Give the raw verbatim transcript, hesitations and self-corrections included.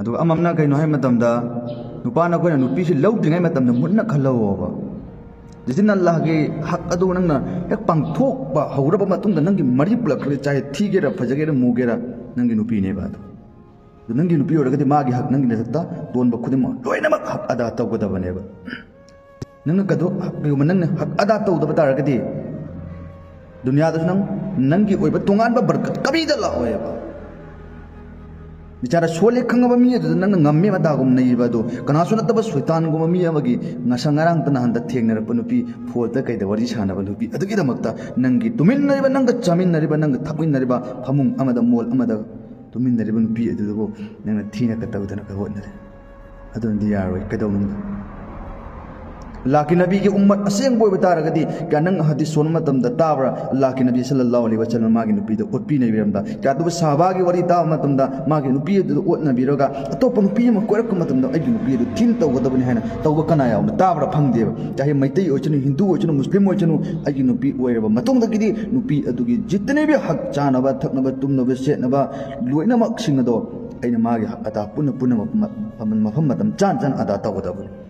ꯑꯗꯨꯒ ꯑꯃꯝꯅ ꯀꯩꯅꯣ ꯍꯥꯏꯕ ꯃꯇꯝꯗ, ꯅꯨꯄꯥꯅ ꯑꯩꯈꯣꯏꯅ ꯅꯨꯄꯤꯁꯤ ꯂꯧꯗ꯭ꯔꯤꯉꯩ ꯃꯇꯝꯗ ꯃꯨꯟꯅ ꯈꯜꯍꯧꯕ꯫ ꯖꯤꯖꯤꯟ ꯑꯜꯂꯥꯍꯒꯤ ꯍꯛ ꯑꯗꯨ ꯅꯪꯅ ꯍꯦꯛ ꯄꯥꯡꯊꯣꯛꯄ ꯍꯧꯔꯕ ꯃꯇꯨꯡꯗ, ꯅꯪꯒꯤ ꯃꯔꯤ ꯄꯨꯂꯛꯈ꯭ꯔꯦ, ꯆꯥꯍꯦ ꯊꯤꯒꯦꯔꯥ, ꯐꯖꯒꯦꯔꯥ, ꯃꯨꯒꯦꯔꯥ, ꯅꯪꯒꯤ ꯅꯨꯄꯤꯅꯦꯕ ꯑꯗꯣ꯫ ꯑꯗꯨ ꯅꯪꯒꯤ ꯅꯨꯄꯤ ꯑꯣꯏꯔꯒꯗꯤ ꯃꯥꯒꯤ ꯍꯛ, ꯅꯪꯒꯤ ꯅꯊꯛꯇ ꯇꯣꯟꯕ ꯈꯨꯗꯤꯡꯃꯛ ꯂꯣꯏꯅꯃꯛ ꯍꯛ ꯑꯗꯥ ꯇꯧꯒꯗꯕꯅꯦꯕ꯫ ꯅꯪꯅ ꯀꯗꯣ, ꯀꯩꯒꯨꯝꯕ ꯅꯪꯅ ꯍꯛ ꯑꯗꯥ ꯇꯧꯗꯕ ꯇꯥꯔꯒꯗꯤ, ꯗꯨꯅꯤꯌꯥꯗꯁꯨ ꯅꯪ, ꯅꯪꯒꯤ ꯑꯣꯏꯕ ꯇꯣꯉꯥꯟꯕ ꯕꯔꯀꯠ ꯀꯔꯤꯗ ꯂꯥꯛꯑꯣꯏꯕ꯫ ꯕꯤꯆꯥꯔ ꯁꯣꯜꯂꯦ ꯈꯪꯉꯕ ꯃꯤ ꯑꯗꯨꯗ ꯅꯪꯅ ꯉꯝꯃꯦ ꯑꯗꯥꯒꯨꯝ ꯅꯩꯕ ꯑꯗꯣ, ꯀꯅꯥꯁꯨ ꯅꯠꯇꯕ ꯁꯣꯏꯇꯥꯟꯒꯨꯝꯕ ꯃꯤ ꯑꯃꯒꯤ ꯉꯁꯥ ꯉꯔꯥꯡꯇ ꯅꯍꯥꯟꯗ ꯊꯦꯡꯅꯔꯛꯄ ꯅꯨꯄꯤ, ꯐꯣꯟꯗ ꯀꯩꯗ ꯋꯥꯔꯤ ꯁꯥꯟꯅꯕ ꯅꯨꯄꯤ ꯑꯗꯨꯒꯤꯗꯃꯛꯇ ꯅꯪꯒꯤ ꯇꯨꯃꯤꯟꯅꯔꯤꯕ, ꯅꯪꯒ ꯆꯥꯃꯤꯟꯅꯔꯤꯕ, ꯅꯪꯒ ꯊꯛꯃꯤꯟꯅꯔꯤꯕ ꯐꯃꯨꯡ ꯑꯃꯗ, ꯃꯣꯜ ꯑꯃꯗ ꯇꯨꯃꯤꯟꯅꯔꯤꯕ ꯅꯨꯄꯤ ꯑꯗꯨꯗꯕꯨ ꯅꯪꯅ ꯊꯤꯅ ꯀꯇꯧꯗꯅ ꯍꯣꯠꯅꯔꯦ꯫ ꯑꯗꯨꯅꯗꯤ ꯌꯥꯔꯣꯏ꯫ ꯀꯩꯗꯧꯅꯨꯡꯗ ꯂꯥꯛꯀꯤ ꯅꯕꯤꯒꯤ ꯎꯝꯃꯠ ꯑꯁꯦꯡꯕ ꯑꯣꯏꯕ ꯇꯥꯔꯒꯗꯤ, ꯀꯌꯥ ꯅꯪ ꯍꯗꯤꯁ ꯁꯣꯟꯕ ꯃꯇꯝꯗ ꯇꯥꯕ꯭ꯔꯥ? ꯂꯥꯛꯀꯤ ꯅꯕꯤ ꯁꯜꯂꯜꯂꯥꯍꯨ ꯑꯂꯩꯍꯤ ꯋꯥꯁꯜꯂꯝ ꯃꯥꯒꯤ ꯅꯨꯄꯤꯗ ꯑꯣꯠꯄꯤ ꯅꯩꯕꯤꯔꯝꯕ, ꯀꯌꯥ ꯑꯗꯨꯕꯨ ꯁꯍꯥꯕꯥꯒꯤ ꯋꯥꯔꯤ ꯇꯥꯕ ꯃꯇꯝꯗ ꯃꯥꯒꯤ ꯅꯨꯄꯤ ꯑꯗꯨꯗ ꯑꯣꯠꯅꯕꯤꯔꯒ ꯑꯇꯣꯞꯄ ꯅꯨꯄꯤ ꯑꯃ ꯀꯣꯏꯔꯛꯄ ꯃꯇꯝꯗ ꯑꯩꯒꯤ ꯅꯨꯄꯤ ꯑꯗꯨ ꯊꯤꯅ ꯇꯧꯒꯗꯕꯅꯤ ꯍꯥꯏꯅ ꯇꯧꯕ ꯀꯅꯥ ꯌꯥꯎꯕ ꯇꯥꯕ꯭ꯔꯥ? ꯐꯪꯗꯦꯕ꯫ ꯆꯥꯍꯦ ꯃꯩꯇꯩ ꯑꯣꯏꯁꯅꯨ, ꯍꯤꯟꯗꯨ ꯑꯣꯏꯁꯅꯨ, ꯃꯨꯁꯂꯤꯝ ꯑꯣꯏꯁꯅꯨ, ꯑꯩꯒꯤ ꯅꯨꯄꯤ ꯑꯣꯏꯔꯕ ꯃꯇꯨꯡꯗꯒꯤꯗꯤ ꯅꯨꯄꯤ ꯑꯗꯨꯒꯤ ꯖꯤꯇꯅꯦꯕꯤ ꯍꯛ, ꯆꯥꯅꯕ ꯊꯛꯅꯕ ꯇꯨꯝꯅꯕ ꯁꯦꯠꯅꯕ ꯂꯣꯏꯅꯃꯛꯁꯤꯡ ꯑꯗꯣ ꯑꯩꯅ ꯃꯥꯒꯤ ꯍꯛ ꯑꯗꯥ ꯄꯨꯟꯅ ꯄꯨꯟꯅ ꯃꯐꯝ, ꯃꯐꯝ ꯃꯇꯝ ꯆꯥꯅ ꯆꯥꯅ ꯑꯗꯥ ꯇꯧꯒꯗꯕꯅꯤ꯫